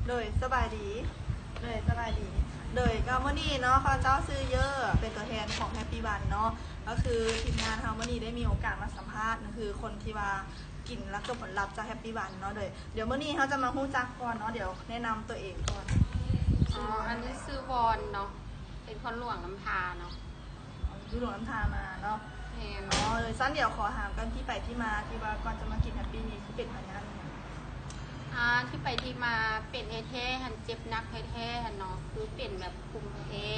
ໂດຍ ສະບາຍດີ. ໂດຍ ສະບາຍດີ. ໂດຍ ກໍມື້ນີ້ເນາະ ຂ້າພະເຈົ້າຊື່ເຢີ ເປັນຕົວແທນຂອງ Happy One ເນາະ. ກໍຄືທີມງານເຮົາມື້ນີ້ໄດ້ມີໂອກາດມາສຳພາດ ກໍຄືຄົນທີ່ວ່າກິນແລ້ວເກີດຜົນລັບຈາກ Happy One ເນາະ. ໂດຍ ດຽວມື້ນີ້ເຮົາຈະມາຮູ້ຈັກກ່ອນເນາະ. ດຽວແນະນຳຕົວເອງກ່ອນ. ອໍ ອັນນີ້ຊື່ວອນເນາະ ເປັນຄົນຫຼວງນ້ຳທາເນາະ. ຢູ່ຫຼວງນ້ຳທາມາເນາະ. ແມ່ນ. ອໍ ຊັ້ນດຽວຂໍຖາມກ່ອນ ທີ່ໄປທີ່ມາ ທີ່ວ່າກ່ອນຈະມາກິນ Happy ນີ້ ຄືເປັນພະຍາດອີ່ຫຍັງ? ອ່າ ທີ່ໄປທີ່ມາເປັນແທ້ໆຫັ້ນ ເຈັບໜັກແທ້ໆຫັ້ນເນາະ ຄືເປັນແບບພູມແພ້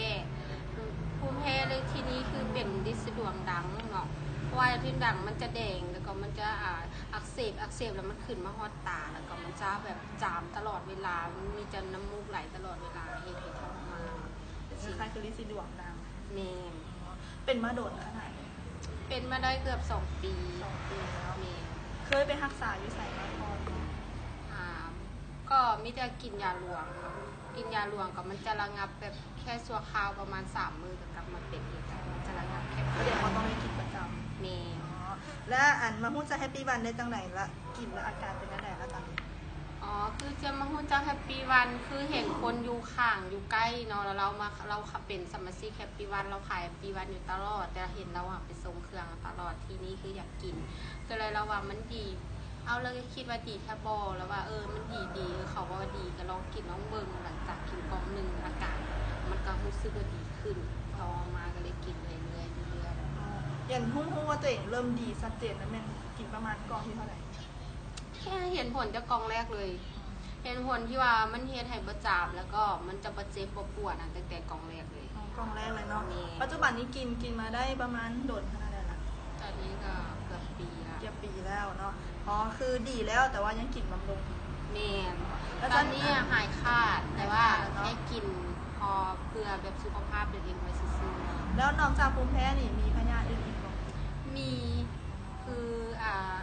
ພູມແພ້ເລີຍ. ທີນີ້ຄືເປັນລິດສະດວງດັງເນາະ ເພາະວ່າລິດສະດວງດັງມັນຈະແດງ ແລ້ວກໍມັນຈະ ອ່າ ອັກເສບ ອັກເສບ ແລ້ວມັນຂຶ້ນມາຮອດຕາ ແລ້ວກໍມັນຈະແບບຈາມຕະຫຼອດເວລາ ມັນມີແຕ່ນ້ຳມູກໄຫຼຕະຫຼອດເວລາ ເຮັດໃຫ້ທໍລະມານ. ເປັນຄ້າຍໆຄືລິດສະດວງດັງ. ແມ່ນ. ອໍ ເປັນມາດົນຂະໜາດໃດ? ເປັນມາໄດ້ເກືອບສອງປີ. ສອງປີແລ້ວ. ແມ່ນ. ເຄີຍໄປຮັກສາຢູ່ໃສມາກ່ອນບໍ່? ອ່າ ກໍມີແຕ່ກິນຢາຫຼວງເນາະ ກິນຢາຫຼວງກໍມັນຈະລະງັບແບບແຄ່ຊົ່ວຄາວປະມານສາມມື້ກໍກັບມາເປັນອີກ ມັນຈະລະງັບແຄ່. ສະແດງວ່າຕ້ອງໄດ້ກິນປະຈຳ. ແມ່ນ. ອໍ ແລະ ອັນມາຮູ້ຈັກ Happy One ໄດ້ຈັ່ງໃດ ລະກິນແລ້ວອາການເປັນແນວໃດລະຕອນນີ້? ອໍ ຄືຈະມາຮູ້ຈັກ Happy One ຄືເຫັນຄົນຢູ່ຂ້າງຢູ່ໃກ້ເນາະ ແລ້ວລາວມາ ລາວເປັນສະມາຊິກ Happy One ລາວຂາຍ Happy One ຢູ່ຕະຫຼອດ ແຕ່ເຫັນລາວອະໄປສົ່ງເຄື່ອງຕະຫຼອດ ທີນີ້ຄືຢາກກິນ ກໍເລີຍລາວວ່າມັນດີ ເອົາ ລາວກໍຄິດວ່າດີແທ້ບໍ່ ລາວວ່າ ເອີ ມັນດີໆ ເຂົາວ່າດີ ກໍລອງກິນລອງເບິ່ງ. ຫຼັງຈາກກິນກ່ອງໜຶ່ງ ອາການມັນກໍຮູ້ສຶກວ່າດີຂຶ້ນ ຕໍ່ມາກໍເລີຍກິນເລື້ອຍໆ ເລື້ອຍໆ. ອໍ ຢ່າງຮູ້ ຮູ້ວ່າຕົວເອງເລີ່ມດີຊັດເຈນນັ້ນແມ່ນກິນປະມານກ່ອງທີເທົ່າໃດ? ແຄ່ເຫັນຜົນຈາກກ່ອງແລກເລີຍ ເຫັນຜົນທີ່ວ່າມັນເຮັດໃຫ້ບໍ່ຈາມ ແລ້ວກໍມັນຈະບໍ່ເຈັບບໍ່ປວດນະ ຕັ້ງແຕ່ກ່ອງແລກເລີຍ. ອໍ ກ່ອງແລກເລີຍເນາະ. ແມ່ນ. ປັດຈຸບັນນີ້ກິນ ກິນມາໄດ້ປະມານດົນຂະໜາດໃດລະ? ຕອນນີ້ກໍເກືອບປີແລ້ວ. ເກືອບປີແລ້ວເນາະ. ອໍ ຄືດີແລ້ວ ແຕ່ວ່າຍັງກິນບຳລຸງ. ແມ່ນ. ແລ້ວຕອນນີ້ຫາຍຂາດ ແຕ່ວ່າ ຫາຍຂາດແລ້ວເນາະ ແຄ່ກິນພໍເພື່ອແບບສຸຂະພາບຕົວເອງໄວ້ຊື່ໆ. ແລ້ວນອກຈາກພູມແພ້ນີ້ ມີພະຍາດອື່ນອີກບໍ່? ມີ ຄື ອ່າ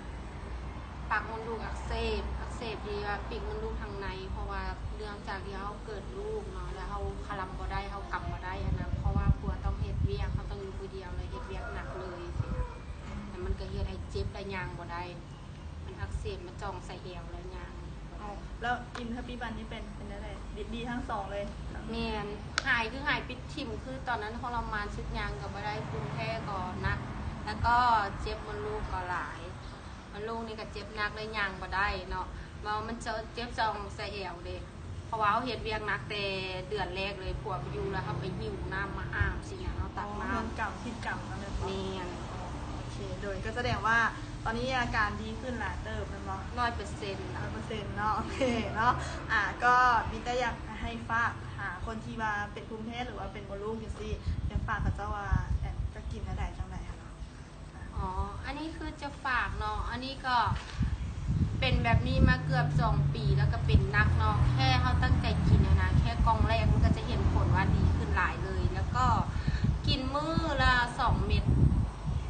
ປາກມົດລູກອັກເສບ ອັກເສບທີ່ວ່າປີກມົດລູກທາງໃນ ເພາະວ່າເນື່ອງຈາກທີ່ເຮົາເກີດລູກເນາະ ແລ້ວເຮົາຄະລຳບໍ່ໄດ້ ເຮົາກຳບໍ່ໄດ້ຫັ້ນນະ ເພາະວ່າຜົວຕ້ອງເຮັດວຽກ ເຮົາຕ້ອງຢູ່ຜູ້ດຽວ ແລ້ວເຮັດວຽກໜັກເລີຍຊີ້ນະ ແລ້ວມັນກໍເຮັດໃຫ້ເຈັບ ແລ້ວຍ່າງບໍ່ໄດ້ ມັນອັກເສບມາຈ່ອງໃສ່ແອວ ແລ້ວຍ່າງບໍ່ໄດ້. ອໍ ແລ້ວກິນ Happy One ນີ້ເປັນ ເປັນແນວໃດ? ດີ ດີທັງສອງເລີຍ? ແມ່ນ. ຫາຍ ຄືຫາຍປິດຖິ້ມ ຄືຕອນນັ້ນທໍລະມານສຸດ ຍ່າງກໍບໍ່ໄດ້ ພູມແພ້ກໍໜັກ ແລ້ວກໍເຈັບມົດລູກກໍຫຼາຍ ມັນລູກນີ້ກໍເຈັບໜັກເລີຍ ຍ່າງບໍ່ໄດ້ເນາະ ວ່າມັນຈະເຈັບຈ່ອງໃສ່ແອວເດ້ ເພາະວ່າເຮົາເຮັດວຽກໜັກແຕ່ເດືອນແລກເລີຍ ຜົວບໍ່ຢູ່ ແລ້ວເຮົາໄປຫິ້ວນ້ຳມາອາບຊີ້ນະ ເຮົາຕັກນ້ຳ ເອີ ກຳຜິດກຳນັ້ນແຫຼະ. ແມ່ນ. ໂອເຄ ໂດຍ ກໍສະແດງວ່າຕອນນີ້ອາການດີຂຶ້ນຫຼາຍເຕີບແມ່ນບໍ່? ຮ້ອຍເປີເຊັນ ຮ້ອຍເປີເຊັນເນາະ. ໂອເຄເນາະ ອ່າ ກໍມີແຕ່ຢາກໃຫ້ຝາກຫາຄົນທີ່ວ່າເປັນພູມແພ້ ຫຼືວ່າເປັນມົດລູກຈັ່ງຊີ້ ຢາກຝາກເຂົາເຈົ້າວ່າ ແອນ ຈະກິນແນວໃດຈັ່ງໃດຫັ້ນເນາະ? ອໍ ອັນນີ້ຄືຈະຝາກເນາະ ອັນນີ້ກໍເປັນແບບນີ້ມາເກືອບສອງປີ ແລ້ວກໍເປັນໜັກເນາະ ແຄ່ເຮົາຕັ້ງໃຈກິນຫັ້ນນະ ແຄ່ກ່ອງແລກມັນກໍຈະເຫັນຜົນວ່າດີຂຶ້ນຫຼາຍເລີຍ ແລ້ວກໍກິນມື້ລະສອງເມັດ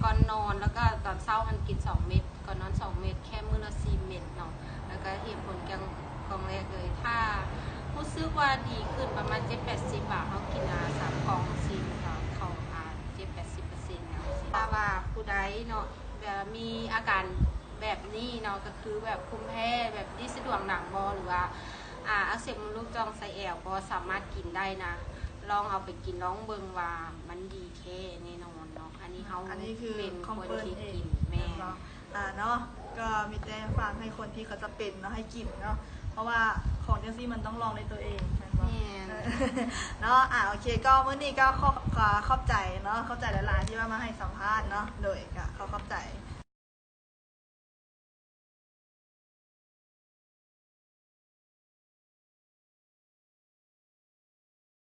ກ່ອນນອນ ແລ້ວກໍຕອນເຊົ້າຫັ້ນກິນສອງເມັດ ກ່ອນນອນສອງເມັດ ແຄ່ມື້ລະສີ່ເມັດເນາະ ແລ້ວກໍເຫັນຜົນກ່ອງ ກ່ອງແລກເລີຍ. ຖ້າຮູ້ສຶກວ່າດີຂຶ້ນປະມານເຈັດແປດສິບບາດ ເຮົາກິນ ອ່າ ສາມກ່ອງຊີ້ ເຂົາ ເຂົາ ອ່າ ເຈັດແປດສິບເປີເຊັນແລ້ວ. ຖ້າວ່າຜູ້ໃດເນາະ ແບບມີອາການແບບນີ້ເນາະ ກໍຄືແບບພູມແພ້ ແບບລິດສະດວງດັງບໍ່ ຫຼືວ່າ ອ່າ ອັກເສບມົດລູກຈ່ອງໃສ່ແອວບໍ່ ສາມາດກິນໄດ້ນະ ລອງເອົາໄປກິນລອງເບິ່ງວ່າມັນດີແທ້ແນ່ນອນເນາະ. ອັນນີ້ເຮົາ ອັນນີ້ຄື ເປັນ ຄອນເຟີມ ຄົນທີ່ ເອງ ກິນ. ແມ່ນ ແມ່ນບໍ່? ອ່າ ເນາະ ກໍມີແຕ່ຝາກໃຫ້ຄົນທີ່ເຂົາຈະເປັນເນາະ ໃຫ້ກິນເນາະ ເພາະວ່າຂອງຈັ່ງຊີ້ມັນຕ້ອງລອງດ້ວຍຕົວເອງແມ່ນບໍ່? ແມ່ນ. ເນາະ ອ່າ ໂອເຄ ກໍມື້ນີ້ກໍຂໍ ຂໍຂອບໃຈເນາະ ຂອບໃຈຫຼາຍໆ ທີ່ວ່າມາໃຫ້ສຳພາດເນາະ ໂດຍ ກໍຂໍຂອບໃຈ.